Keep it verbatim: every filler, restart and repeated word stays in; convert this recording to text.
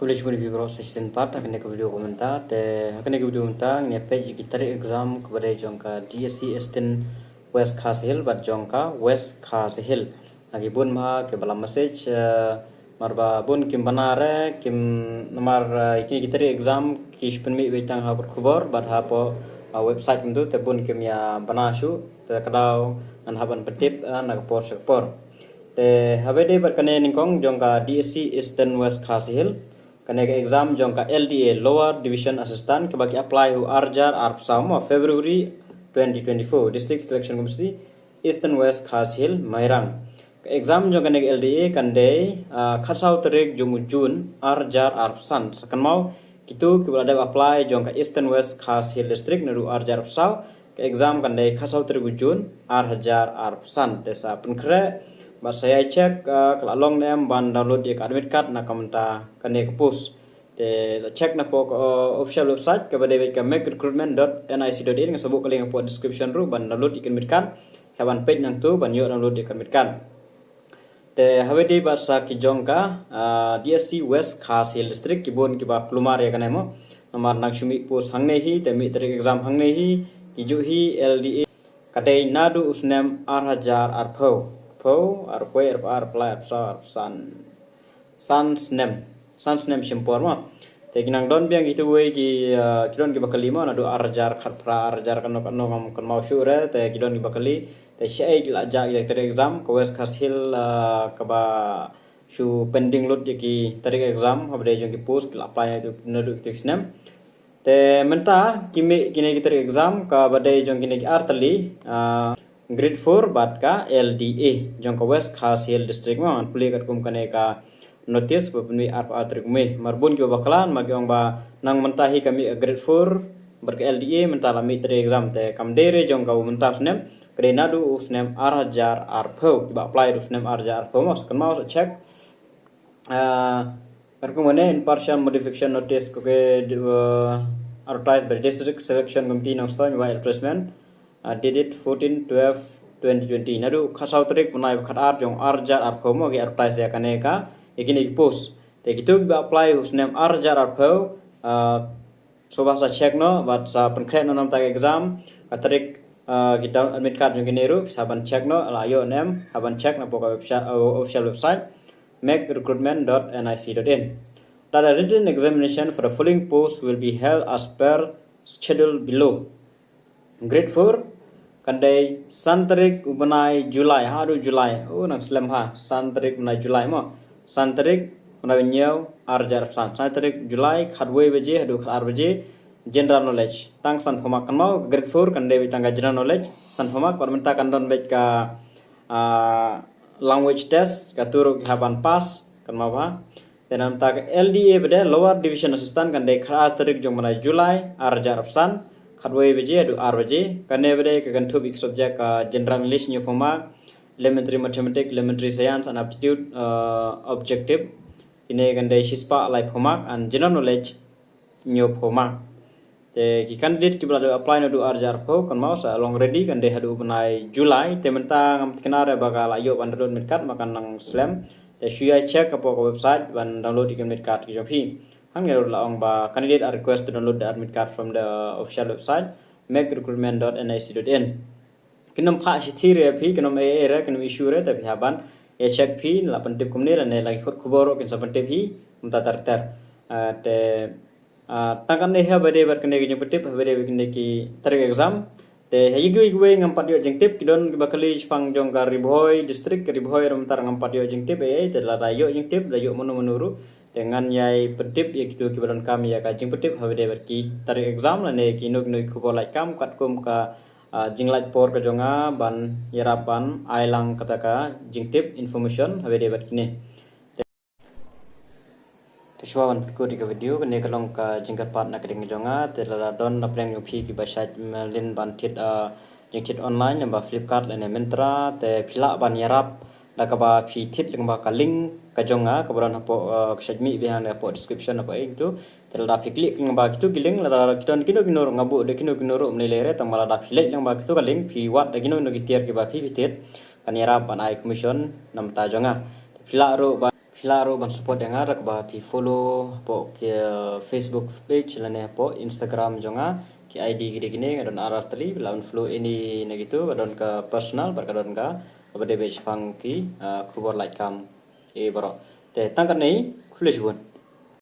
Khublei shibun ïa phi baroh sa shisien pat ha kane ka video ka mynta. Te ha kane ka video mynta ngin ïa peit ïa ki tarik exam kaba dei jong ka D S C Eastern West Khasi Hills bad jong ka West Khasi Hills. Na ki bun bha kiba la message, eh, namar ba bun kim bana re, kim namar, eh, ïa kine ki tarik exam ki shu pynmih beit tang ha khubor bad hapoh, ah, website kumtu te bun kim ïa bana shuh. Te ka daw ngan hap ban pyntip, eh, na ka por sha ka por. Te haba ïadei bad kane nyngkong jong ka D S C Eastern West Khasi Hills, kane ka exam jong ka L D A, Lower Division Assistant, kaba ki apply ha u ar hajar arphew saw, mo, February twenty twenty-four, District Selection Committee, Eastern West Khasi Hills, Mairang. Ka exam jong kane ka L D A kan dei, ah, khatsaw tarik jong u June ar hajar arphew san. Sa kynmaw, kito kiba la dep apply jong ka Eastern West Khasi Hills District naduh ar hajar arphew saw, ka exam kan dei khatsaw tarik u June ar hajar arphew san. Te sa pynkhreh bad sa ïai check, ah, ka la long ne em ban download ïa ka admit card na ka bynta kane ka post. Te sa check napoh ka, ah, official website kaba dei beit ka make recruitment dot N I C dot in, nga sa buh ka link hapoh description ruh ban download ïa ka admit card. Hap ban peit nangtu ban ïoh download ïa ka admit card. Te haba ïadei bad sa ki jong ka, ah, D S C West Khasi Hills District, ki bun kiba kulmar ïa kane, mo. Namar nang shu mih post hangne hi, te mih tarik exam hangne hi, ki juh hi L D A. Ka dei naduh u snem ar hajar arphew, phew, arphew wei, arphew ar, arphew lai, arphew saw, arphew san. San snem, san snem shim por, mo. Te ki nang don biang kito kiwei ki, ah, ki don kiba kylli, mo, naduh ar hajar khatphra, ar hajar kano kano, ngam kynmaw shuh re, te ki don kiba kylli. Te shaei ki la jah ïa ki tarik exam, ka West Khasi Hills, ah, kaba shu pending lut ïa ki tarik exam, haba dei jong ki post ki la apply naduh kito ki snem. Te mynta ki mih kine ki tarik exam kaba dei jong kine ki ar tylli, ah, grade four bad ka L D A jong ka West Khasi Hills District, mo, ngan pule katkum kane ka notice ba pynmih arphew ar tarik May. Namar bun kiba bakla, namar ki ong ba nang mynta hi ka mih grade four bad ka L D A, mynta la mih tarik exam, te kam dei re jong ka u mynta u snem, ka dei naduh u snem ar hajar arphew, kiba apply u snem ar hajar arphew, mo, sa kynmaw sa check. Ah, katkum kane, in partial modification notice, okay, uh, advertised by District Selection Committee Nongstoiñ, by advertisement, ah, dated fourteen twelve twenty twenty. Naduh khatsaw tarik bnai ba khatar jong ar hajar arphew, mo, ki advertise ïa kane ka, ïa kine ki post. Te kito kiba apply u snem ar hajar arphew, ah, shuwa ba sa check noh bad sa pynkhreh noh namar ka exam, ka tarik, ah, ki down admit card jong kine ruh, sa ban check noh, la ïoh ne em, ha ban check napoh ka website, ah, official website, make recruitment dot N I C dot in. That a written examination for the following post will be held as per schedule below. Grade four, kan dei san tarik u bnai July, haduh July, oh, nang slem ha, san tarik bnai July, mo. San tarik bnai hynñiew, ar hajar arphew san. San tarik July, khatwei baje haduh khatar baje, general knowledge. Tang sanphew mark, kynmaw, grade four kan dei beit tang ka general knowledge, sanphew mark, bad mynta kan don beit ka, ah, language test, kato ruh ki hap ban pass, kynmaw bha. Te namar ka L D A ba dei Lower Division Assistant kan dei khatar tarik jong bnai July, ar hajar arphew san, khatwei baje haduh ar baje. Kane ba dei ka kynthup ïa ki subject ka General English hynñiewphew mark, Elementary Mathematics, Elementary Science and Aptitude, uh, Objective. Kine kan dei shispah laiphew mark and General Knowledge hynñiewphew mark. Te ki candidate kiba la dep apply naduh ar hajar arphew, kynmaw sa long ready, kan dei haduh bnai July, te mynta ngam thikna re ba ka la ïoh ban download admit card, ma kan nang slem. Te shu ïai check hapoh ka website ban download ïa ki admit card ki jong phi. Hangne ruh la ong ba candidate are requested to download the admit card from the official website, make recruitment dot N I C dot in. Kin ym phah shithi re phi, kin ym ei ei re, kin ym issue re, te phi hap ban ïa check phi, la pyntip kumne, lane la ki khut khubor ruh kin sa pyntip hi, kumta ter ter. Ah, te, ah, tang kane hi haba ïadei bad kine ki jingpyntip, haba ïadei bad kine ki tarik exam. Te ha ïa kiwei kiwei ngam pat ïoh jingtip, ki don kiba kylli shaphang jong ka Ri Bhoi District, ka Ri Bhoi ruh mynta ngam pat ïoh jingtip ei ei, te lada ïoh jingtip, la ïoh mano mano ruh, te ngan ïai pyntip ïa kito kiba donkam ïa ka jingpyntip haba ïadei bad ki tarik exam, lane kino kino ki khubor lait kam katkum ka, ah, jinglait por ka jong nga ban ïarap ban ai lang kata ka jingtip, information, haba ïadei bad kine. Te shuwa ban pynkut ïa ka video, kane ka long ka jingkyrpad na ka liang jong nga, te lada don na pdeng jong phi kiba shait mlien ban thied, ah, jingthied online, lyngba Flipkart lane Myntra, te phi lah ban ïarap da kaba phi thied lyngba ka link ka jong nga, kaba don hapoh, ah, ka shait mih biang hapoh description hapoh ei tu. Te lada phi click lyngba kito ki link, lada ki don kino kino ruh, nga buh da kino kino ruh, ym lei lei re, tang ba lada phi leit lyngba kito ka link, phi wad da kino kino ki tiar kiba phi phi thied, kan ïarap ban ai commission na bynta jong nga. Te phi lah ruh ban, Phi lah ruh ban support ïa nga da kaba phi follow hapoh ki, uh, Facebook page lane hapoh Instagram jong nga. Ki I D ki dei kine, nga don ar ar tylli, phi lah ban follow any na kitu, ka don ka personal bad ka don ka kaba dei beit shaphang ki, uh, khubor lait kam. E baroh. Te tang katne, khublei shibun.